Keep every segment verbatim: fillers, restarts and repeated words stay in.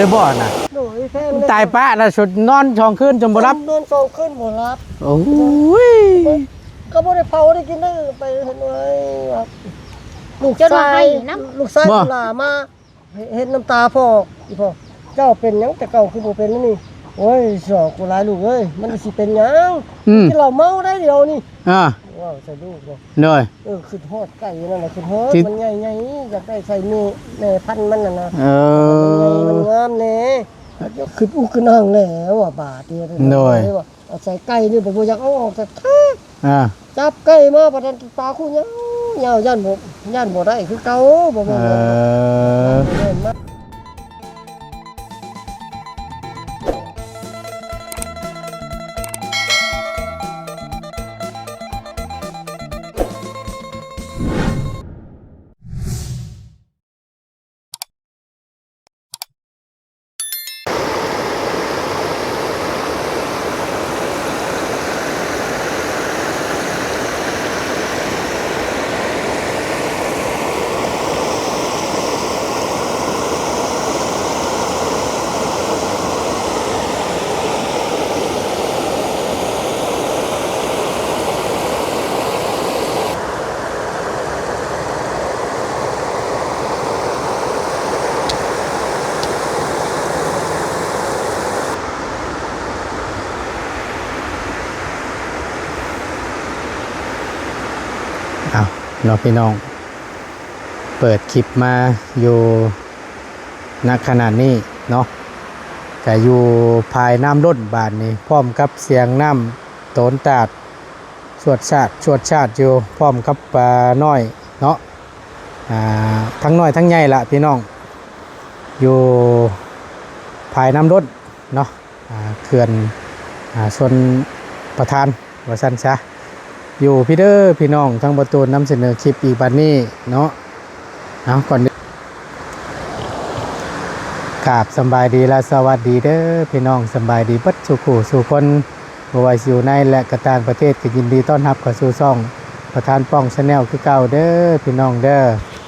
เลยบ่น่ะ โดยแพงเลย ตายปะนะ สุดนอนสองคืนจนบ่หลับ นอนสองคืนบ่หลับ โอ้ย ก็บ่ได้เผาได้กินได้ ไปเห็นไว้ว่า ลูก จนว่า ชาย ไห้นำ ลูกชาย บ่ หล่ามา เห็นน้ำตาพ่อ อีพ่อ เจ้าเป็นหยังแต่เก่าคือบ่เป็นนี่ โอ้ย สอกกูหลายลูกเอ้ย มันสิเป็นหยัง อืม กินเหล้าเมาได้เดี๋ยวนี้ อ่า ว้าว ใส่ลูกเนาะ โดย เออ ขึ้นฮอดไก่นั่นน่ะ ขึ้นฮอด ที่ มันใหญ่ๆ อยากได้ใส่แม่ แม่พันธุ์มันน่ะนะ เออ มันงามแน่ ขึ้นอู้ขึ้นอ่างแล้วอ่ะ บาดเดียว โดย เลยว่า เอาใส่ไก่นี่ บ่อยากเอาออกจาก อ่า จับไก่มา บัดนั้นปลาคู่ยาวๆ ย่านบ่ ย่านบ่ได้คือเก่า บ่แม่น เออ บ่แม่นมา เอาเนาะพี่น้อง เปิดคลิปมาอยู่ ณ ขณะนี้เนาะ ก็อยู่ภายน้ำล้นบาดนี้ พร้อมกับเสียงน้ำโตนตาด ชวดชาด ชวดชาดอยู่ พร้อมกับปลาน้อยเนาะ อ่า ทั้งน้อยทั้งใหญ่ละพี่น้อง อยู่ภายน้ำล้นเนาะ อ่า เขื่อน อ่า ชลประทาน ว่าซั่นซะ อยู่พี้เด้อพี่น้อง ทางบ่าวตูนนำเสนอคลิปอีกบัดนี้เนาะ เอาก่อนอื่น กราบสำบายดีและสวัสดีเด้อพี่น้อง สำบายดีเบิดสู่คู่สู่คน บ่ว่าสิอยู่ในและก็ต่างประเทศ ก็ยินดีต้อนรับเข้าสู่ช่องประธานป้องแชนแนลคือเก่าเด้อพี่น้องเด้อ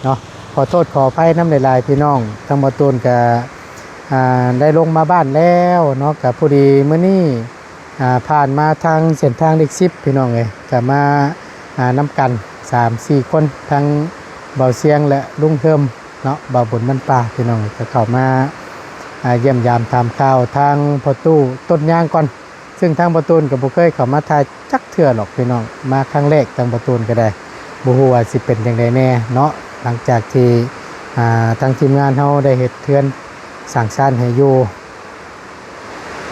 เนาะ ขอโทษขออภัยนำหลายๆพี่น้อง ทางบ่าวตูนก็ อ่า ได้ลงมาบ้านแล้วเนาะ ก็พอดีมื้อนี้ อ่า ผ่านมาทางเส้นทางเลขสิบพี่น้องเอ้ย ก็มา อ่า นำกันสามสี่คน ทั้งบ่าวเสียงและลุงเทิมเนาะ บ่าวบุญบ้านป่าพี่น้องเอ้ย ก็เข้ามา อ่า เยี่ยมยามถามข่าวทางพ่อตู้ต้นยางก่อน ซึ่งทางบ่าวตูนก็บ่เคยเข้ามาถ่ายจักเทื่อหรอกพี่น้อง มาครั้งแรกทางบ่าวตูนก็ได้ บ่ฮู้ว่าสิเป็นจั่งใดแน่เนาะ หลังจากที่ อ่า ทางทีมงานเฮาได้เฮ็ดเฮือนสร้างซานให้อยู่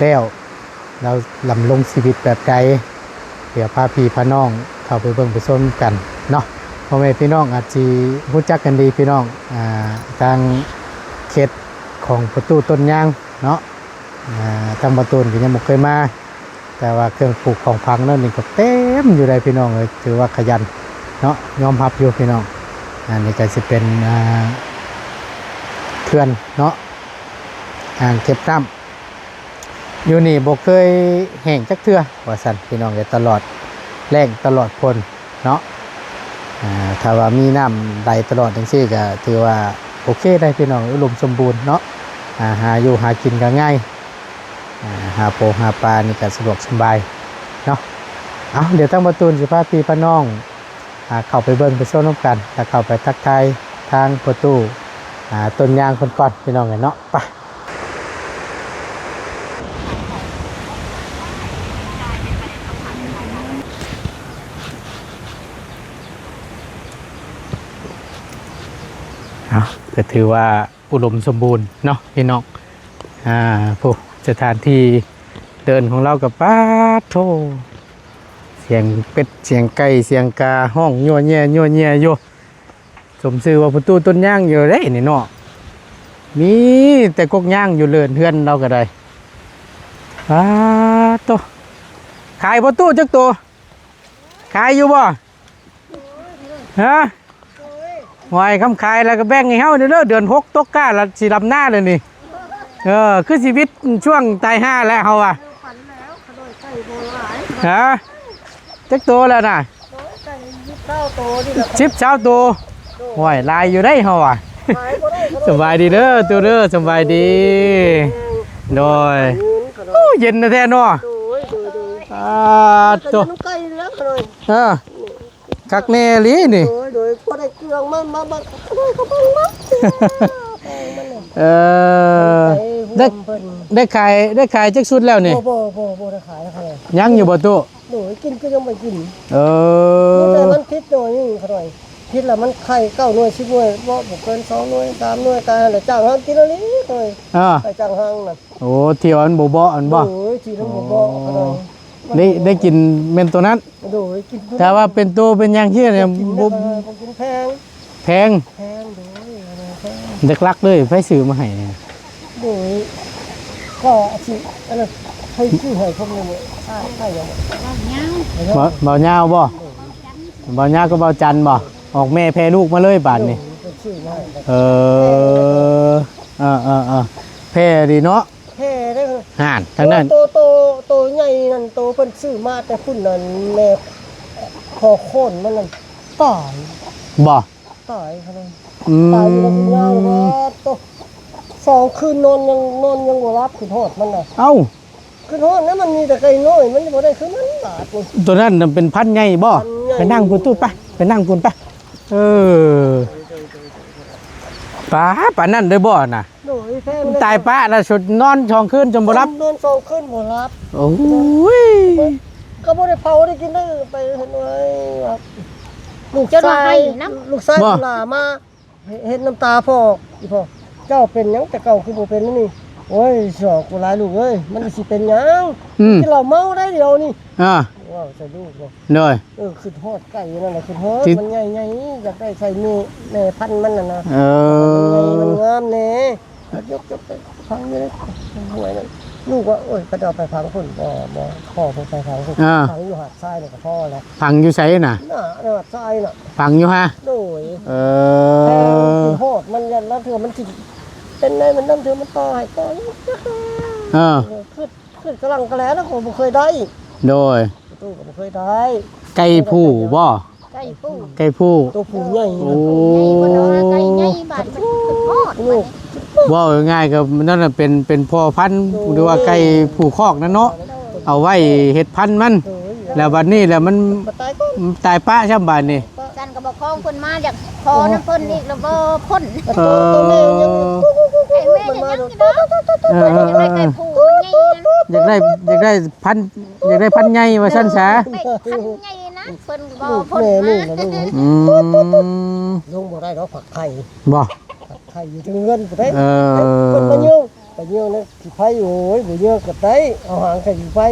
แล้ว ลาวดำรงชีวิตแบบใด เดี๋ยวพาพี่พาน้องเข้าไปเบิ่งไปชมกันเนาะ พ่อแม่พี่น้องอาจสิรู้จักกันดีพี่น้อง อ่า ทางเขตของพ่อตู้ต้นยางเนาะ อ่า ทางบ่าวตูนก็ยังบ่เคยมา แต่ว่าเครื่องปลูกของฝังนั่นนี่ก็เต็มอยู่ได้พี่น้องเอ้ย ถือว่าขยันเนาะ ยอมรับอยู่พี่น้อง อันนี้ก็สิเป็น อ่า เขื่อนเนาะ อ่างเก็บน้ำ อยู่นี่บ่เคยแห้งจักเทื่อ ว่าซั่นพี่น้องเอ้ย ตลอดแล้งตลอดฝนเนาะ อ่า ถ้าว่ามีน้ำไหลตลอดจั่งซี้ก็ถือว่าโอเคได้พี่น้อง อุดมสมบูรณ์เนาะ อ่า หาอยู่หากินก็ง่าย อ่า หาปูหาปลานี่ก็สะดวกสบายเนาะ เอา เดี๋ยวทางบ่าวตูนสิพาพี่พาน้อง อ่า เข้าไปเบิ่งไปชมนำกัน แล้วเข้าไปทักทายทางพ่อตู้ อ่า ต้นยางเพิ่นก่อนพี่น้องเอ้ยเนาะ ไป เอา ก็ถือว่าอุดมสมบูรณ์เนาะพี่น้อง อ่า ผู้ สถานที่เดินของเราก็ป๊าดโธ่ เสียงเป็ด เสียงไก่ เสียงกาฮ้องยั่วเยี่ยยั่วเยี่ยอยู่ สมชื่อว่าพ่อตู้ต้นยางอยู่เด้นี่เนาะ มีแต่กกยางอยู่เรือนเฮือนเราก็ได้ ป๊าดโธ่ ขายพ่อตู้จักตัว ขายอยู่บ่ ฮะ หวยคำขายแล้วก็แบ่งให้เฮาเด้อ เดือนหกตกกาละสิดำนาเลยนี่ เออ คือชีวิตช่วงตายห่าแล้วเฮาอะ ฮะ จักตัวแล้วน่ะ สิบซาวตัว โอ้ย หลายอยู่ได้เฮาอะ ขายบ่ได้ก็ได้ สบายดีเด้อ ตู้เด้อ สบายดี โดย เงินก็ได้ โอ้ เย็นแท้ๆเนาะ โดย โดย โดย อ่า โต ขนมไก่แล้วก็ได้ เออ คักแน่อีหลีนี่ โดย โดย พอได้เครื่องมา มา มา ก็ได้เขาเบิ่งมา เออ ได้ ได้ขาย ได้ขายจักชุดแล้วนี่ บ่ บ่ บ่ บ่ได้ขายแล้วค่ะ ยังอยู่บ่ตู้ โดย กินก็ยังบ่กิน เออ มีแต่มันผิดหน่วยหนึ่งค่ะหน่อย ผิดแล้วมันไข่เก้าหน่วย สิบหน่วย บ่ บ่เกินสองหน่วย สามหน่วย กายแล้วจ้างห้างกินแล้วนี่หน่อย อ่า ไปจ้างห้างน่ะ โอ้ ที่ว่ามันบ่เบาะมันบ่ โดย ที่มันบ่เบาะค่ะหน่อย ได้ ได้กินแม่นตัวนั้น โดย กินตัวนั้น แต่ว่าเป็นตัวเป็นหยังเชื่อเนี่ย กิน บ่ แล้วก็บ่กินแพง แพง แพง โดย แพง หลักๆเลย ไผซื้อมาให้เนี่ย โดย ก็สิ อันนั้น ไผซื้อให้ผมเนี่ย อ่า ใครเอามา บ่ บ่าวยาวบ่ บ่าวยาวกับบ่าวจันบ่ ออกแม่แพรลูกมาเลยบาดนี้ โดย ไผซื้อมาให้ เออ เออ เออ เออ แพรดีเนาะ แพรเด้อ ห่าน ทางนั้น โต โต โตใหญ่นั่น โตเพิ่นซื้อมาแต่พุ่นนั่น แม่ขอโค่นมันนั่น ตาย บ่ ตายค่ะ อืม ตายอยู่ในคุณยายว่าโต สองคืนนอนยัง นอนยังบ่หลับ คิดฮอดมันน่ะ เอ้า คิดฮอดนะ มันมีแต่ไก่น้อย มันบ่ได้คือมันบาดนี่ ตัวนั้นน่ะเป็นพันธุ์ใหญ่บ่ พันธุ์ใหญ่ ไปนั่งพุ่นตู้ไป ไปนั่งพุ่นไป เออ ปา ปานนั้นเด้อบ่น่ะ โดย แพง ตายปะแล้วสุดนอนสองคืนจนบ่หลับ นอนสองคืนบ่หลับ โอ้ย ก็บ่ได้เผาได้กินได้ ไปเห็นไว้ว่า ลูก จนว่า ชาย ให้นะ ลูกชาย บ่ หลามา เห็นน้ำตาพ่อ อีพ่อ เจ้าเป็นหยังแต่เก่าคือบ่เป็นนี่ โอ้ย สอกกูหลายลูกเอ้ย มันสิเป็นหยัง อืม กินเหล้าเมาได้เดี๋ยวนี้ อ่า ว้าว ใส่ลูกเนาะ โดย เออ คิดฮอดไก่นั่นแหละ คิดฮอด ที่ มันใหญ่ๆ อยากได้ใส่แม่ แม่พันธุ์มันน่ะนะ เออ มันใหญ่ มันงามแน่ ยก ยกไปฝังอยู่ในห้วยนั่น ลูกว่า โอ้ย เขาจะเอาไปฝังพุ่น บ่ บ่ พ่อเพิ่นไปฝังพุ่น อ่า ฝังอยู่หาดทรายนี่ก็พอแล้ว ฝังอยู่ไสน่ะ น่ะ หาดทรายน่ะ ฝังอยู่ฮะ โดย เออ แพง คิดฮอดมัน ยันลางเทื่อมันสิเป็นไง มันลางเทื่อมันต่อให้ต่อ เออ เออ คิด ขึ้นกำลังกะแลแล้วก็บ่เคยได้ โดย ตู้ก็บ่เคยได้ ไก่ผู้บ่ ไก่ผู้ ไก่ผู้ ตัวผู้ใหญ่ โอ้ ไก่ผู้เนาะ ไก่ใหญ่บาดมันขึ้นฮอด ลูก เว้าง่ายๆก็นั่นน่ะเป็น เป็นพ่อพันธุ์ โดย หรือว่าไก่ผู้คอกนั่นเนาะ โดย เอาไว้เฮ็ดพันธุ์มัน โดย แล้วบัดนี้แหละมัน มาตายก่อน ตายปะซ้ำบาดนี้ จันก็บอกของเพิ่นมาอยากขอนำเพิ่นอีกแล้วบ่พ้น เออ ตัวแม่ยัง ไอ้แม่ยังยังอยู่เนาะ เออ เออ เออ อยากได้ไก่ผู้ใหญ่นะ อยากได้ อยากได้พันธุ์ อยากได้พันธุ์ใหญ่ว่าซั่นซะ ไก่พันธุ์ใหญ่นะ เพิ่นบ่พ้น แม่นี่ มา นะลูก อืม ลงบ่ได้ดอกผักไข่ บ่ ผักไข่อยู่เทิงเฮือนบ่ได้ เออ เพิ่นมาโยง ไปเยี่ยวนะขี้ไผ่ โอ้ย บ่เยี่ยวก็ได้ เอาหางใส่ขี้ไผ่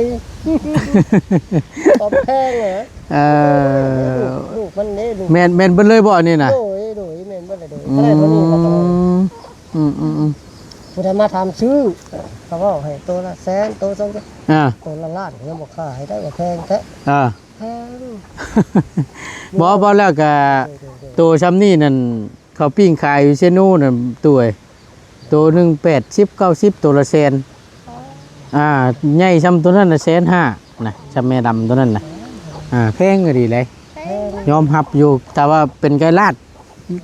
ตอบแพงเหรอ เออ ลูก ลูกมันเด้ ลูก แม่น แม่นเบิดเลยบ่อันนี้น่ะ โดย โดย แม่นเบิดเลย โดย อืม อะไรพวกนี้นะ อืม อืม อืม ผู้ใดมาถามซื้อ เขาบอกให้ตัวละแสน ตัวสองแสน อ่า ตัวละล้าน ยังบ่ขายได้ ว่าแพงแท้ อ่า แพง บ่ บ่ แล้วก็ โดย โดย โดย ตัวซ้ำนี่นั่น เขาปิ้งขายอยู่เซโนน่ะ ตัว ตัวหนึ่งแปดสิบ เก้าสิบ ตัวละแสน อ่า ใหญ่ซ้ำตัวนั้นน่ะ แสนห้า นะ ซ้ำแม่ดำตัวนั้นน่ะ อ่า แพงอีหลีเลย แพง ยอมรับอยู่ แต่ว่าเป็นไก่ลาด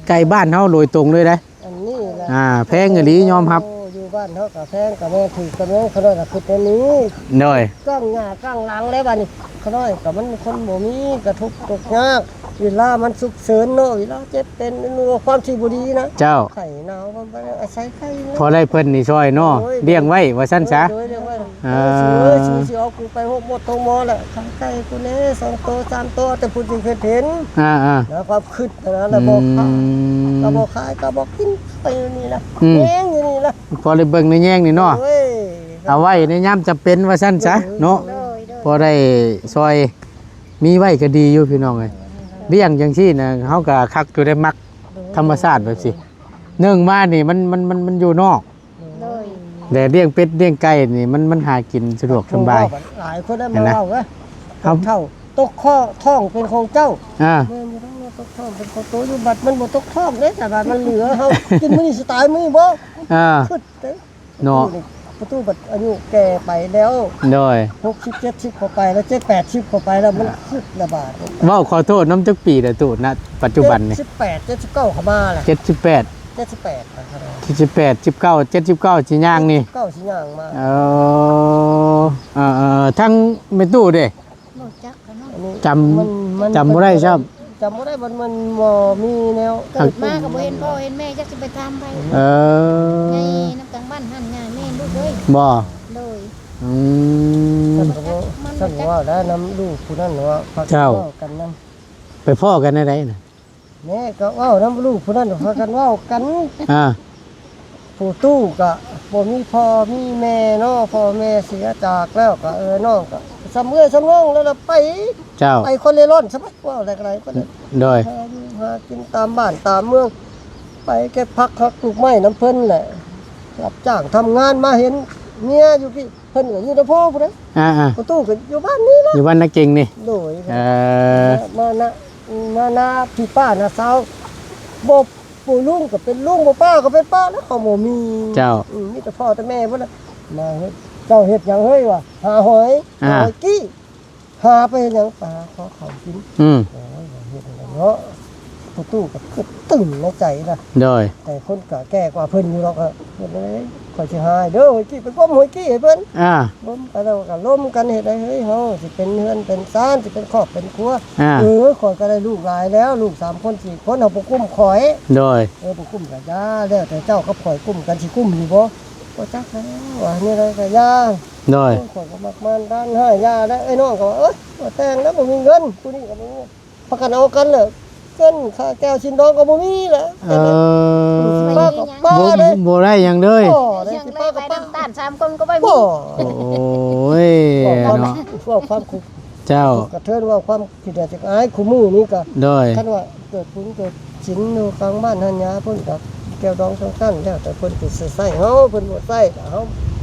ไก่บ้านเฮาโดยตรงเลยนะ อันนี้แหละ อ่า แพงอีหลี ยอมรับ โอ้ อยู่บ้านเฮาก็แพง ก็แม่น ถูกก็แม่น เขาน้อยก็คือตัวนี้ โดย ก้างหน้าก้างหลังแล้วบัดนี้ เขาน้อยก็มันคนบ่มี ก็ทุกข์ตกยาก เวลามันสุกเฉินเนาะ เวลาเจ็บเป็น ความที่บ่ดีนะ เจ้า ไข้หนาว มันบ่ได้อาศัยไข้เนาะ พอได้เพิ่นนี่ช่วยเนาะ โอ้ย เลี้ยงไว้ว่าซั่นซะ โดย เลี้ยงไว้ อ่า เออ สิ เออ สิ สิเอากูไปโฮมหมอโฮมหมอแหละ ขายไก่กูแน่ สองโต สามโต แต่ผู้ที่เคยเห็น อ่า อ่า แล้วความคิดนะ แล้วบอกขาย อืม ก็บอกขาย ก็บอกกินไปอยู่นี่ล่ะ อืม แย่งอยู่นี่ล่ะ พอได้เบิ่งได้แยงนี่เนาะ โอ้ย เอาไว้ในยามจำเป็นว่าซั่นซะ โดย เนาะ โดย โดย พอได้ช่วย มีไว้ก็ดีอยู่พี่น้องเอ้ย เลี้ยงจังซี่นะ เฮาก็คักอยู่ได้ มักธรรมชาติแบบซี่ เนื่องมานี่มัน มัน มัน มันอยู่นอก โดย แต่เลี้ยงเป็ดเลี้ยงไก่นี่มัน มันหากินสะดวกสบาย หลายคนได้มาเว้าว่า เห็นนะ เฒ่าตกข้อท้องเป็นของเจ้า อ่า แม่นบ่ต้องมาตกท้องเป็นของโตอยู่ บัดมันบ่ตกท้องเด้ แต่บัดมันเหลือเฮา กินมื้อนี้สิตายมื้อนี้บ่ อ่า คิดเด้ เนาะ ประตูบัดอายุแก่ไปแล้ว โดย หกสิบ เจ็ดสิบเข้าไปแล้ว เจ็ดแปดสิบเข้าไปแล้ว มันคิดระบาด เว้าขอโทษนำจักปีแล้วตู้ ณ ปัจจุบันนี่ เจ็ดสิบแปด เจ็ดสิบเก้าเข้ามาล่ะ เจ็ดสิบแปด เจ็ดสิบแปดนะครับ เจ็ดสิบแปด สิบเก้า เจ็ดสิบเก้า สิย่างนี่ เก้าสิย่างมา เออ เออ เออ ทั้งแม่ตู้เด้ บ่จักกันเนาะ อันนี้ จำ มัน มัน จำบ่ได้ซ้ำ จำบ่ได้ มัน มันบ่มีแนว เกิดมาก็บ่เห็นพ่อเห็นแม่ จักสิไปถามไผ เออ ไงนำกลางบ้านหั่น ไงแม่ลูกเอ้ย บ่ โดย อืม มันก็บ่ มันก็ ฉันว่าได้นำลูกผู้นั้นว่า พากัน เจ้า เว้ากันนำ ไปพ้อกันได้ไดน่ะ แม่ก็เว้านำลูกผู้นั้น พากันเว้ากัน อ่า ผู้ตู้ก็บ่มีพ่อมีแม่เนาะ พ่อแม่เสียจากแล้วก็ เออ น้องก็ส่ำเอื้อยส่ำน้องแล้วล่ะ ไป เจ้า ไปคนเร่ร่อนซะไป เว้าอะไรก็ได้ คนเร่ร่อน โดย หาอยู่หากินตามบ้านตามเมือง ไปเก็บผักหักลูกไม้นำเพิ่นแหละ รับจ้างทำงาน มาเห็นเมียอยู่พี้ เพิ่นก็อยู่นำพ่อพุ้นเด้ อ่าๆ ประตูก็อยู่บ้านนี้นะ อยู่บ้านนาเก่งนี่ โดย เออ มานะ มานาพี่ป้านาสาว บ่ ปู่ลุงก็เป็นลุง บ่ป้าก็เป็นป้า แล้วเขาบ่มี เจ้า อืม มีแต่พ่อแต่แม่พุ้นน่ะ มาเฮ็ด เจ้าเฮ็ดหยังเฮ้ย วะ หาหอย อ่า หาหอยกี้ หาไปเฮ็ดหยัง ไปหาขอเขาวกิน อืม โอ้ย เฮ็ดหยังเนาะ ประตูก็คิดตื่นในใจนะ โดย แต่คนก็แก่กว่าเพิ่นอยู่ดอก เออ เพิ่นเลย ข้อยสิหาเด้อ หอยกี้ ไปก้มหอยกี้ให้เพิ่น อ่า ล้มกันแล้วก็ล้มกันเฮ็ดได้ เฮ้ย เฮาสิเป็นเฮือนเป็นซาน สิเป็นครอบเป็นครัว อ่า เออ ข้อยก็ได้ลูกหลายแล้ว ลูกสามคนสี่คน เฮาบ่กุ้มข้อย โดย เออ บ่กุ้มก็อย่า แล้วแต่เจ้ากับข้อยกุ้มกัน สิกุ้มอยู่บ่ บ่จักแล้ว ว่าแนวใดก็อย่า โดย โอ้ย ข้อยก็มักมานด้านห้ายาแล้ว ไอ้น้องก็ว่า เอ้ย บ่แต่งแล้ว บ่มีเงิน ผู้นี้ก็บ่มีเงิน พากันเอากันเลย เงินค่าแก้วชิ้นดองก็บ่มีแล้ว เออ สิปากับปา บ่ เลย บ่ได้หยังเลย บ่ได้ สิปากับปา น้ำตาลสามคนก็บ่มี บ่ โอ้ย เว้าความ เนาะ เว้าความคุก เจ้า กระเทือน เว้าความขี้เดียดจักอาย คู่มื้อนี้ก็ โดย คันว่าเกิดบุญเกิดศีลอยู่กลางบ้านหั้นหยา เพิ่นก็แก้วดองสองตั้น แล้วแต่เพิ่นสิใช้เฮา เพิ่นบ่ใช้ก็เฮา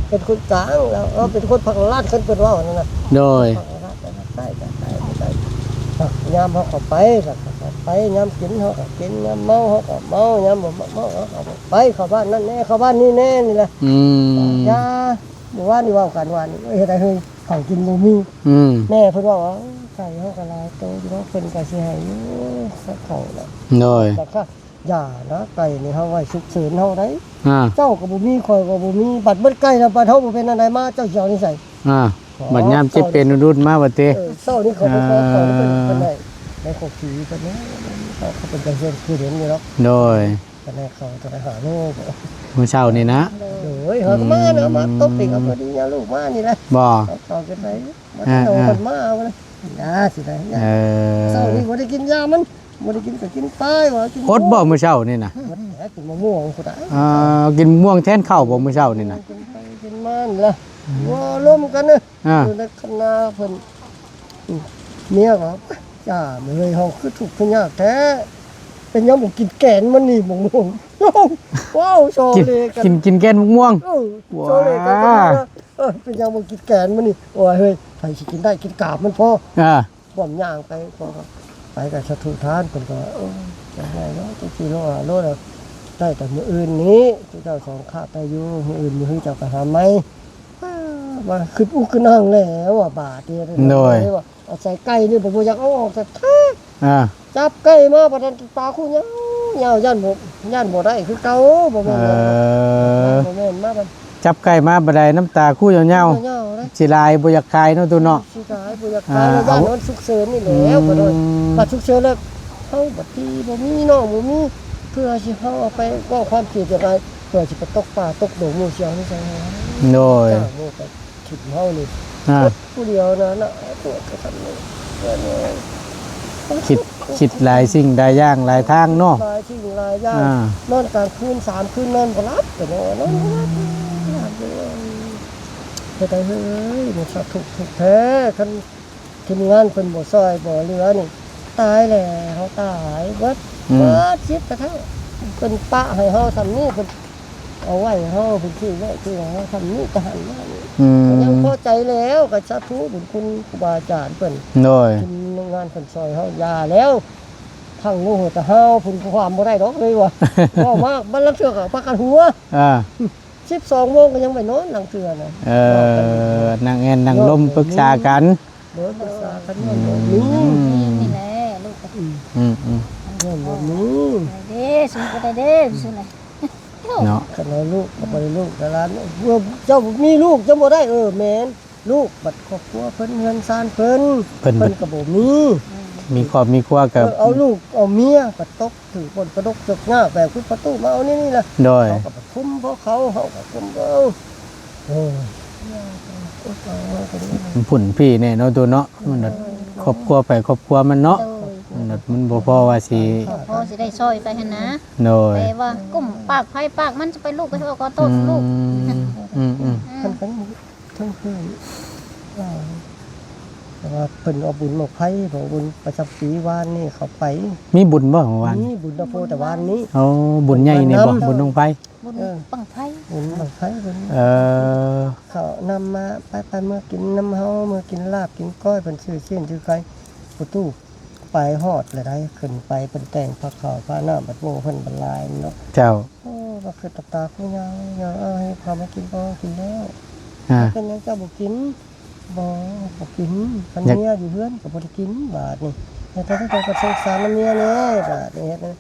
เป็นคนกลาง แล้วเฮาเป็นคนพักราช คันเพิ่นเว้านั่นน่ะ โดย พักราช ใช่ ใช่ ใช่ ใช่ ยามเฮาเข้าไป แล้วก็เข้าไป ยามกินเฮาก็กิน ยามเมาเฮาก็เมา ยามบ่เมาเฮาก็บ่ไป เข้าบ้านนั่นแน่ เข้าบ้านนี่แน่นี่แหละ อืม จ้า เมื่อวานนี่เว้ากันว่านี่ เอ้ย เฮ็ดให้เฮ้ย ข้าวกินบ่มี อืม แม่เพิ่นว่า ว่า ไก่เฮาก็หลายโตอยู่เนาะ เพิ่นก็สิให้อยู่ สักข้าวละ โดย แต่ก็อย่านะ ไก่นี่เฮาไว้สุกเสริญเฮาได้ อ่า เจ้าก็บ่มี ข้อยก็บ่มี บัดเบิดไก่แล้ว บัดเฮาบ่เป็นอันใดมา เจ้าสิเอานี่ใส่ อ่า บัดยามเจ็บเป็นรุดมาบัดเตะ เออ เช้านี้เขาไปขอเขาเพิ่น เพิ่นได้ ได้ขอผีเพิ่นนะ เขา เขาเป็นจังซั่นคือเห็นอยู่เนาะ โดย เพิ่นได้เขาเท่าไหร่ ห้าโลบ่ มื้อเช้านี่นะ โดย เขาก็มาเนาะ มาตบติ่งเอาพอดีเนี่ย ลูกมานี่แหละ บ่ เขา เขากันไป มา อ่า เอา อ่า เพิ่นมาเอาเลย ยาสิได้ยา เออ เช้านี้บ่ได้กินยามัน บ่ได้กินก็กินไป ว่ากิน อดบ่มื้อเช้านี่นะ อดแหละ กินมะม่วงพุ้นน่ะ อ่า กินมะม่วงแทนข้าวบ่มื้อเช้านี่นะ กินไปกินมานี่ล่ะ อืม ว่าลมกันเด้อ อ่า อยู่ในคันนาเพิ่น เมียก็ จ้า มื้อเฮาคือทุกข์คือยากแท้ เป็นหยังบ่กินแกนมันนี่ มะม่วง ว้าว โซเลกัน กิน กินแกนมะม่วง เออ โซเลกัน ว้า เออ เป็นหยังบ่กินแกนมันนี่ โอ้ย เฮ้ย ไผสิกินได้ กินกาบมันพอ อ่า ป้อมย่างไป พอไปกับสะถูทาน เพิ่นก็ เออ จังได๋เนาะ จังสี่โลห้าโลแล้ว ได้แต่มื้ออื่นนี้ เจ้าสองข้าไปอยู่ มื้ออื่นมื้อฮื้อเจ้าไปหาใหม่ อ้า ว่าขึ้นอู้ขึ้นนั่งแล้วว่าบาดเดียว โดย ว่าเอาใส่ไก่นี่ บ่ บ่อยากเอาออกสักที อ่า จับไก่มา บัดนั้นตาคู่ยาวๆ ย่านบ่ ย่านบ่ได้คือเก่า บ่แม่น เออ บ่แม่นมาบัด จับไก่มาบัดใดน้ำตาคู่ยาวๆ ยาวๆ เลย สิหลายบ่อยากขายเนาะตู้เนาะ สิหลายบ่อยากขาย อ่า แล้วย่าน เอา มันสุกเสริญนี่แหละ อืม บ่โดน บัดสุกเสริญแล้ว เฮาบัดนี้บ่มีน้องบ่มี เพื่อสิเฮาเอาไปเว้าความจริงจังได๋ เพื่อสิไปตกปลาตกโดงหมู่เสี่ยวนี่จังได๋ โดย จ้างหมู่ไป ถิ่มเฮานี่ อ่า ผู้เดียวนะ นะ ตัวก็ทำนี่ เพื่อนเอ้ย คิด คิดหลายสิ่งหลายอย่างหลายทางเนาะ หลายสิ่งหลายอย่าง อ่า นอนกลางคืนสามคืนนอนบ่หลับ แต่นอน นอนบ่หลับ หลับเลย เฮ็ดให้เฮ้ย มันสะทุกข์ทุกข์แท้ คันทีมงานเพิ่นบ่ซ่อยบ่เหลือนี่ ตายแล้ว เฮาตายเบิด อืม เบิดชีวิตกระทั่งเพิ่นปะให้เฮาส่ำนี้ เพิ่น เอาไว้เฮาเป็นที่ไว้ที่เฮาทำนี่ก็หันมานี่ อืม ก็ยังพอใจแล้ว ก็สาธุบุญคุณครูบาอาจารย์เพิ่น โดย ทีมงานเพิ่นซ่อยเฮา อย่าแล้ว ทั้งโลกแต่เฮาเพิ่นความบ่ได้ดอกเลยว่ะ เว้ามาก มันลางเทื่อก็พากันหัว อ่า สิบสองโมงก็ยังไปนอนลางเทื่อนะ เออ นั่งแอ่นนั่งลมปรึกษากัน โดยปรึกษากัน อืม ย้อนบ่มี นี่แหละลูก อืม อืม อืม ย้อนบ่มี ได้เด้ สุขก็ได้เด้ สุขเลย เนาะ คันเอาลูกก็บ่ได้ลูกแต่หลาน เออ เจ้ามีลูกเจ้าบ่ได้ เออ แม่น ลูกบัดครอบครัวเพิ่น เฮือนซานเพิ่น เพิ่น เพิ่นก็บ่มี มีครอบมีครัว เอ กับ อ เอาลูกเอาเมียก็ตกถือปนกระดกจกหน้าแบบคือประตูมาเอานี่นี่ล่ะ โดย เขาก็ไปคุมพวกเขา เขาก็คุมเอา โอ้ย มันผุ่นพี่แน่เนาะ ตัวเนาะ มันแบบครอบครัวไปครอบครัวมันเนาะ โดย มันแบบมันบ่พอว่าสิ บ่พอสิได้ซอยไปหั่นนะ โดย แต่ว่ากุ้มปากไผปากมัน จะไปลูกไปขอโทษลูก อืม อืม อืม อืม เพิ่นก็ยังเทิงเพิ่น เอ่อ แต่ว่าเพิ่นเอาบุญบั้งไฟ เอาบุญประจำปีวานนี่เขาไป มีบุญบ่ของวาน มีบุญนะโพแต่วานนี้ โอ้ บุญใหญ่นี่บ่ บุญบั้งไฟ บุญ เออ บั้งไฟ บุญบั้งไฟเพิ่น เออ เขานำมา ไป ไป เมือกินนำเฮา เมือกินลาบกินก้อย เพิ่นซื้อซี้นซื้อไก่ ประตูไปฮอดแล้วได้ ขึ้นไปเพิ่นแต่งผ้าขาวผ้าน้ำบัดโมเพิ่นบรรลายเนาะ เจ้า โอ้ ว่าคือตาตาผู้ยาวยาว เอาให้พามากินบ่กินแล้ว อ่า เป็นหยังเจ้าบ่กิน บ่ บ่กิน คัน อยาก เมียอยู่เฮือนก็บ่ได้กิน บาดนี่ แต่ถ้าเจ้าก็สงสารเมียแน่ บาดนี่เฮ็ดหยัง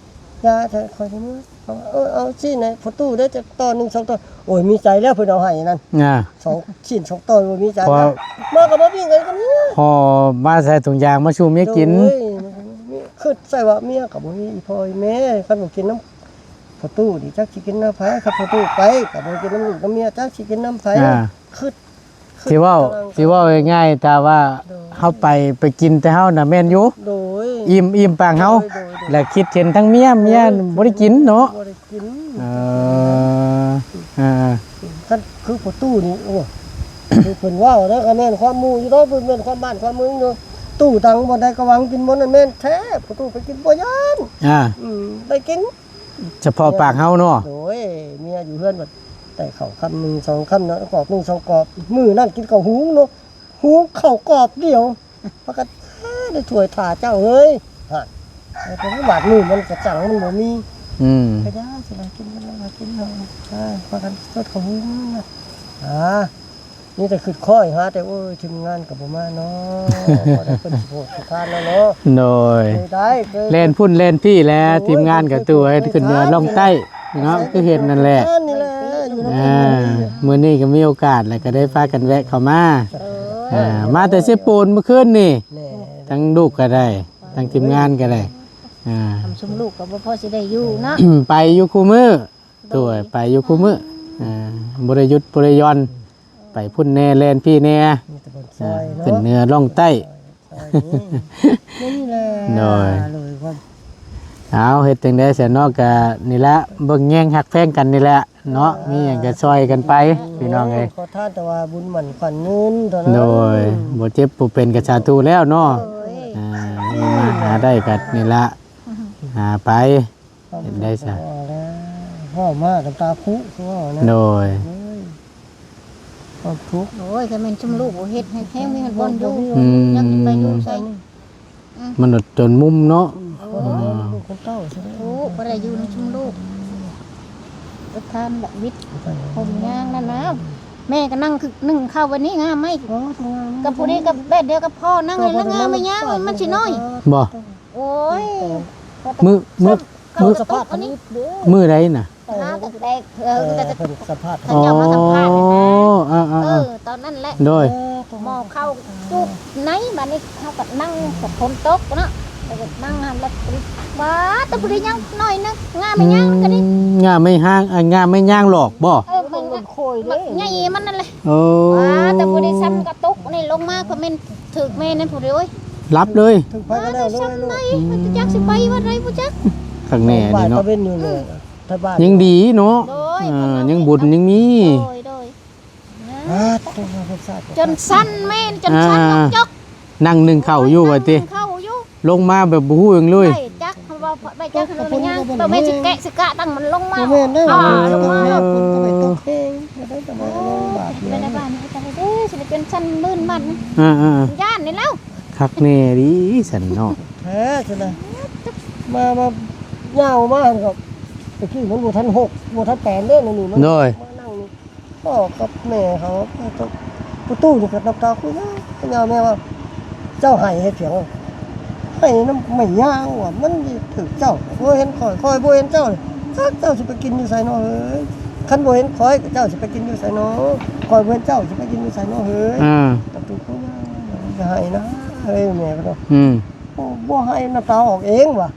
ยาเถอะ ข้อยสิเมือ เขาว่า เออ เอาซี้นให้พ่อตู้เด้อ จักต่อหนึ่งสองต่อ โอ้ย มีใจแล้วเพิ่นเอาให้นั่น อ่า สองซี้นสองต่อ โอ้ย มีใจ พอ แล้ว มาก็มาวิ่งกันกับเมีย ห่อมาใส่ถุงยางมาสู่เมียกิน โอ้ย คิดใส่ว่าเมียก็บ่มีอีพ่ออีแม่ คันบ่กินนำพ่อตู้นี่จักสิกินนำไผ คันพ่อตู้ไปก็บ่กินนำลูกนำเมีย จักสิกินนำไผ อ่า คิด ที่เว้า ที่เว้าง่ายๆ ถ้าว่า โดย เฮาไป ไปกินแต่เฮาน่ะแม่นอยู่ โดย อิ่ม อิ่มปากเฮา โดย โดย โดย และคิดเห็นทั้งเมีย เมีย โดย บ่ได้กินเนาะ บ่ได้กิน เออ เออ คันคือพ่อตู้นี่ โอ้ คือเพิ่นเว้านะ ก็แม่นความหมู่อยู่เนาะ เพิ่นแม่นความบ้านความเมืองอยู่ ตู้ตังบ่ได้ก็หวังกินบ่นั่นแม่นแท้ พ่อตู้ไปกินบ่ย่าน อ่า อืม ได้กิน เฉพาะปากเฮาเนาะ โอ้ย เมียอยู่เฮือนบัด แต่ข้าวคำหนึ่งสองคำเนาะ กอบหนึ่งสองกอบ มื้อนั้นกินข้าวหุงเนาะ หุงข้าวกอบเดียว พากัน เอ้อ ได้ถ้วยถ่าเจ้าเอ้ย ฮะ แต่ว่าบาดมื้อมันกระจังมันบ่มี อืม ก็ได้สิได้กินกันแล้วกินเนาะ อ่า พากันทอดข้าวหุงนะ อ่า นี่แต่คิดค่อยหาแต่ โอ้ย ทีมงานก็บ่มาเนาะ บ่ได้เพิ่นสิโพดสิทานแล้วเนาะ โดย เคยได้ เคย แล่นพุ่นแล่นพี่แหละ โอ้ย ทีมงานก็ตัวให้ขึ้นเหนือล่องใต้เนาะ คือเห็นนั่นแหละ นี่แหละ อยู่นำ อ่า มื้อนี้ก็มีโอกาสแล้วก็ได้พากันแวะเข้ามา เออ อ่า มาแต่เซโปนเมื่อคืนนี่ แน่ ทั้งลูกก็ได้ ทั้งทีมงานก็ได้ อ่า ทำซุมลูกก็บ่พอสิได้อยู่เนาะ ไปอยู่คู่มื้อ โดย ตัวไปอยู่คู่มื้อ อ่า บ่ได้หยุดบ่ได้หย่อน ไปพุ่นแน่แล่นพี่แน่ มีแต่คนซอยเนาะ อ่า ขึ้นเหนือล่องใต้ ซอยนี่ นี่แหละ โดย เลยความ เอา เฮ็ดจั่งใด๋ซะเนาะ ก็นี่ละ เบิ่งแยงฮักแพงกันนี่แหละเนาะ มีหยังก็ซอยกันไป พี่น้องเอ้ย ขอทานแต่ว่าบุญหมั่นขวัญยืนเท่านั้น โดย บ่เจ็บบ่เป็นก็สาธุแล้วเนาะ โดย อ่า มาหาได้ก็นี่ละ หาไป เฮ็ดได้ซะ พ่อมาน้ำตาคุคือว่านะ โดย เอ้ย ความทุกข์ โอ้ย คันแม่นซุมลูกบ่เฮ็ดให้แฮงมีเงินบ่อนอยู่ อืม ยังสิไปอยู่ไส อืม มันอดจนมุมเนาะ โอ้ย อ่า ลูกคนเต้าใช่ไหม โอ้ บ่ได้อยู่นำซุมลูก ประธานละวิทย์ ผมย่างนั่นนะ แม่ก็นั่งคือนึ่งข้าววันนี้งามไหม อ๋อ ทำงาน กับผู้นี้กับแบบเดียวกับพ่อนั่งเลย แล้วงามไม่ย่างมันสิน้อย บ่ โอ้ย มื้อ มื้อ มื้อ สภาพอันนี้ มื้อใดน่ะ หาแต่แรก เออ เออ แต่ เพิ่นสัมภาษณ์ เขาเจ้ามาสัมภาษณ์นะ อ๋อ อ่าๆๆ เออ ตอนนั้นแหละ โดย หม้อข้าวจุกในบัดนี้เขาก็นั่งกับฝนตกเนาะ แล้วก็นั่งหันแล้ว ว้า แต่ผู้ใดยังน้อยนึง งามไม่ย่างก็ได้ อืม งามไม่ห้าง อ่ะ งามไม่ย่างหลอกบ่ เออ มัน มันโคยเด้ ใหญ่มันนั่นแหละ โอ้ ว้า แต่ผู้ใดซ้ำกระตุกนี่ลงมาก็แม่นถืกแม่นั่นผู้ใด โอ้ย หลับเลย ถึงไปก็แล้วเลยลูก ซ้ำใด อืม มันจักสิไปว่าใดบ่จัก ข้างแน่นี่เนาะ บ่ายตะเวนอยู่เลย ไทบ้าน ยังดีเนาะ โดย เออ ยังบุญยังมี โดย โดย อ่า ตัวเพิ่นสาด จนสั่นแม่น จนสั่น อ่า จก นั่งนึ่งข้าวอยู่ว่าติ นึ่งข้าวอยู่ ลงมาแบบบ่ฮู้หยังเลย ใบจัก เพราะว่าใบจักมันย่าง ตัวแม่สิแกะสิกะตั้งมันลงมา บ่แม่นเด้อ อ่า ลงมา เพิ่นก็ไปตกเพลง บ่ได้ก็มาลงบาด ไม่ได้บ้าน ไม่ได้บ้าน เอ้ย สิเป็นสั่นมื่นมัน อ่าๆ ย่านนี่แล้ว คักแน่ดีซั่นเนาะ แท้ซั่นนะ มา มายาวมาหั่นครับ ตะกี้มันบ่ทันหก บ่ทันแปดเด้อ นี่ นี่มัน โดย มานั่งนี่ พ่อกับแม่เขา ประตูนี่ก็น้ำตาคุยยาวยาว แม่ว่า เจ้าให้เฮ็ดเพียง ให้น้ำไม่ย่างว่ะ มันสิถืกเจ้า บ่เห็นข้อย ข้อยบ่เห็นเจ้า จักเจ้าสิไปกินอยู่ไสเนาะเฮ้ย คันบ่เห็นข้อยเจ้าสิไปกินอยู่ไสเนาะ ข้อยบ่เห็นเจ้าสิไปกินอยู่ไสเนาะเฮ้ย อ่า ประตูกูอย่าให้นะเฮ้ยแม่ก็เนาะ อืม โอ้ บ่ให้น้ำตาออกเองว่ะ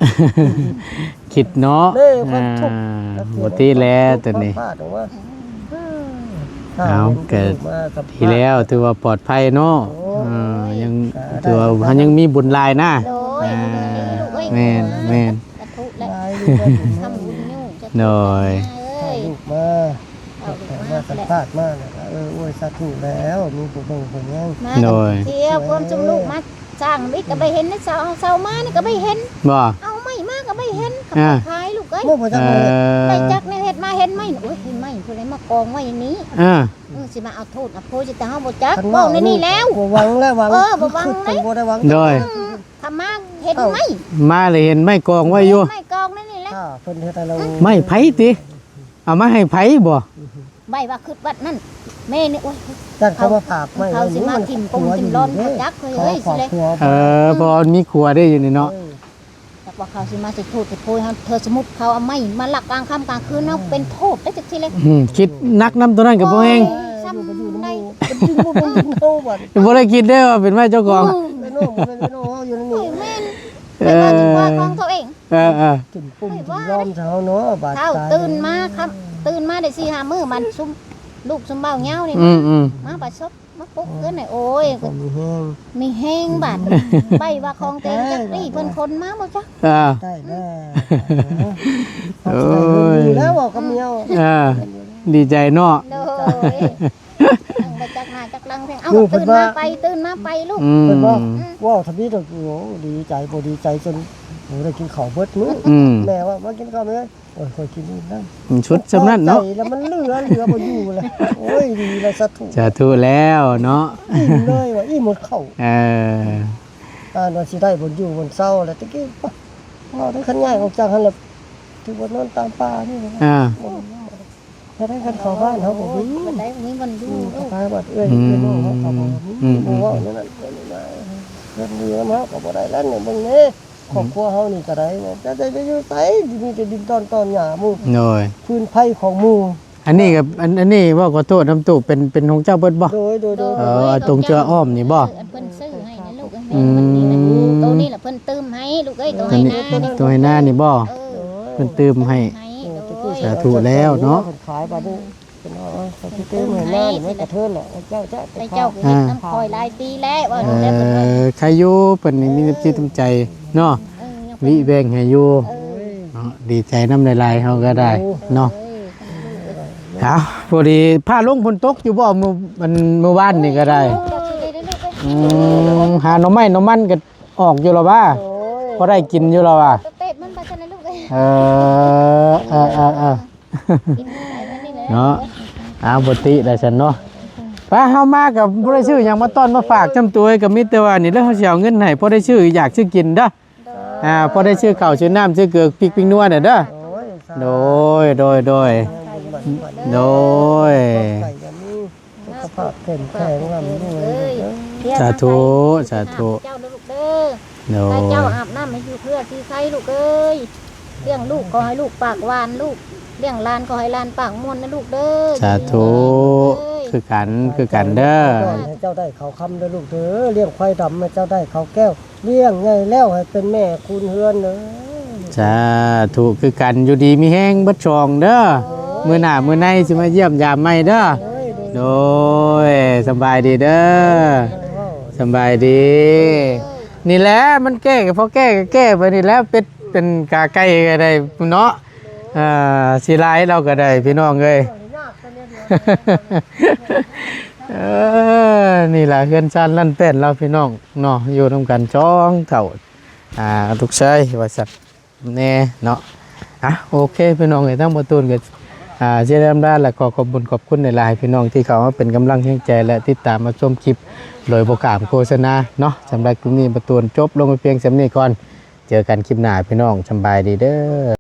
คิดเนาะ เด้อความทุกข์ อ่า ก็คือ บ่ติแล้วตัวนี้ ความพลาดของว่า เอา ก็ มากับ ดีแล้ว ถือว่าปลอดภัยเนาะ โอ้ อ่า ยัง ก็ ถือว่า ได้ มันยังมีบุญหลายนะ โดย อ่า ลูกเอ้ย แม่น แม่น สาธุและ ได้อยู่ ทำบุญอยู่ โดย เอ้ย ลูกมา เอาลูกมา มาสัมภาษณ์มาแล้วก็ เออ โอ้ย สาธุแล้ว มีผู้เบิ่งผู้แยง มา โดย เที่ยวความจุ่มลูกมา สร้างวิทย์ก็ไปเห็นนะ เสา เอาเสามานี่ก็ไปเห็น บ่ เอาไม้มาก็ไปเห็น เขา อ่า ขายลูกเอ้ย บ่ บ่จักเลย เออ ไปจักในเฮ็ดมาเห็นไม้ โอ้ย เห็นไม้ผู้ใดมากองไว้อย่างนี้ อ่า เออ สิมาเอาโทษเอาโพยแต่เฮาบ่จัก คัน บอกในนี่แล้ว บ่หวังแล้วหวัง เออ บ่หวัง คือ เลย เพิ่นบ่ได้หวัง โดย อืม ถ้ามาเห็นไม้ มาเลยเห็นไม้กองไว้อยู่ ไม้กองในนี่แหละ ถ้าเพิ่นเฮ็ดให้เรา ไม้ไผติ เอามาให้ไผบ่ ใบว่าคิดวัดนั่น แม่นี่ โอ้ย จักเขามาฝากไว้ เขาสิมาถิ่มปงถิ่มลอน เขาจักเฮ้ย เขา เฮ้ย สิเลย ขอ เออ เพราะมันมีครัวได้อยู่นี่เนาะ เออ จักว่าเขาสิมาสิโทษสิโพยเฮา เธอสมมุติเขาเอาไม้มาลักกลางค่ำกลางคืนเนาะ เป็นโทษได้จักทีเลย อืม คิดหนักนำตัวนั้นก็บ่แฮง โอ้ย ซ้ำได้ บ่ได้คิดได้ว่าเป็นไม้เจ้าของ เออ เป็นโน่นเป็นโน่นอยู่ในนี่ โอ้ย แม่น เออ เป็นว่าของตัวเอง เออ เออ ถิ่มปงถิ่มลอนเฮาเนาะ บาด เช้า ตาย ตื่นมาครับ ตื่นมาได้สี่ห้ามื้อ มันซุม ลูกซุมเบาเหย้านี่ อืม อืม มาประสบ มาปลุกเพิ่นน่ะ โอ้ย ก็มีแฮง มีแฮงบาด ใบว่าของเต็มจักรีเพิ่นขนมาบ่จัก อ่า ได้แล้ว โอ้ย ดีแล้วบอกกับเมีย อ่า ดีใจเนาะ โดย ยังบ่จักหน้าจักหลังเพียง เอ้า ลูกเพิ่ ตื่ น นว่า มาไป ตื่นมาไปลูก อืม เพิ่นบอก อืม ว้าวทำนี้ดอก โอ้ ดีใจบ่ดีใจจน โอ้ ได้กินข้าวเบิดมื้อ อืม แม่ว่ามากินข้าวไหม โอ้ย ข้อยกินอิ่มแล้ว มันชุดจำนั้นเนาะ ใจแล้วมันเหลือ เหลือบ่อยู่เลย โอ้ย ดีแล้ว สาธุ สาธุแล้วเนาะ อิ่มเลยว่ะ อิ่มหมดข้าว เออ อ่านว่าสิได้บ่อยู่บ่เซาแล้ว ตะกี้ปะ เว้าได้คันย้ายออกจากหั่นแล้ว ถือว่านอนตามป่านี่นะ อ่า บ่ได้ ถ้าได้คันเข้าบ้านเฮาบ่มี บ่ได้มีบ่อยู่ อืม ลูก ถ้าไปบ้านเอื้อย อืม เอื้อยน้องเฮาก็บ่มี อืม บ่เว้าแนวนั้น เพิ่นดีนำเฮาก็บ่ได้แล้วนี่ เบิ่งแหน่ ครอบครัวเฮานี่ก็ได้ จะ จะ จะอยู่ไส มีแต่ดินตอน ตอนหญ้าหมู่ โดย พื้นไผของหมู่ อันนี้ก็ อัน อันนี้เว้าขอโทษนำตู้ เป็น เป็นของเจ้าเบิดบ่ โดย โดย โดย เออ ตรงเจืออ้อมนี่บ่ เออ อันเพิ่นซื้อให้นะลูก อืม มันนี่นะ โตนี่แหละเพิ่นตื่มให้ลูกเอ้ย โตให้นานี่ โตให้นานี่บ่ เออ เพิ่นตื่มให้ ให้ โดย สาธุแล้วเนาะ เพิ่นขายบัดนี้ เพิ่นเอา เอาไปเติมให้หน้านี่มันกระเทินแหละ เจ้า เจ้า ไปเจ้าก็เฮ็ดนำข่อยหลายปีแล้ว ว่า เออ แล้วเพิ่นว่า ใครอยู่เพิ่นนี่มีน้ำจิตน้ำใจเนาะ เออ ยัง วิแบ่งให้อยู่ เออ เนาะ ดีใจนำหลายๆ เฮาก็ได้เนาะ เออ เอา พอดีฟ้าลงฝนตกอยู่บ่ มื้อ มัน มื้อวานนี่ก็ได้ เจ้าสิได้ลูกเอ้ย อืม หาหน่อไม้หน่อมันก็ออกอยู่แล้วว่า โอ้ย พอได้กินอยู่แล้วว่า เตะมันไปซะนะลูกเอ้ย เออ เออ เออ เออ กินไปมันนี่แหละ เนาะ เอา บ่ติได้ซั่นเนาะ ไป เฮามาก็บ่ได้ซื้อหยังมาต้อนมาฝากจำตัว ก็มีแต่ว่านี่แหละ เฮาสิเอาเงินให้พอได้ซื้ออยากซื้อกินเด้อ โดย อ่า พอได้ซื้อข้าวซื้อน้ำซื้อเกลือพริกพริกนัวน่ะเด้อ โอ้ย สาธุ โดย โดย โดย โดย ขอบใจกันนี่ สุขภาพเข้มแข็งร่ำรวย เอ้ย เด้อ สาธุ สาธุ เจ้าลูกเด้อ โดย ให้เจ้าอาบน้ำให้อยู่เพื่อที่ใครลูกเอ้ย เลี้ยงลูกขอให้ลูกปากหวานลูก เลี้ยงหลานขอให้หลานปากม่วนนะลูกเด้อ สาธุ เอ้ย คือกัน คือกันเด้อ ให้เจ้าได้ข้าวคำเด้อลูกเด้อ เลี้ยงควายดำให้เจ้าได้ข้าวแก้ว เลี้ยงใหญ่แล้วให้เป็นแม่คูณเฮือนเด้อ สาธุ คือกัน อยู่ดีมีแฮงเบิดสองเด้อ มื้อหน้ามื้อในสิมาเยี่ยมยามใหม่เด้อ โดย สำบายดีเด้อ สำบายดี นี่แหละมันแก้ก็พอแก้ก็แก้ไปนี่แหละ เป็ดเป็นกาไก่ก็ได้เนาะ อ่า สิหลายเราก็ได้พี่น้องเอ้ย เออ นี่ล่ะเฮือนซานลั่นแป้นเราพี่น้องเนาะ อยู่นำกันสองเฒ่า อ่า ลูกชายว่าซั่นแน่เนาะ อ่ะ โอเค พี่น้องเอ้ย ทั้งบ่ตูนก็ อ่า เสียดำลาและขอขอบบุญขอบคุณหลายๆ พี่น้องที่เข้ามาเป็นกำลังแรงใจและติดตามมาชมคลิปโดยบ่ข้ามโฆษณาเนาะ สำหรับคลิปนี้บ่ตูนจบลงไปเพียงส่ำนี้ก่อน เจอกันคลิปหน้าพี่น้อง สำบายดีเด้อ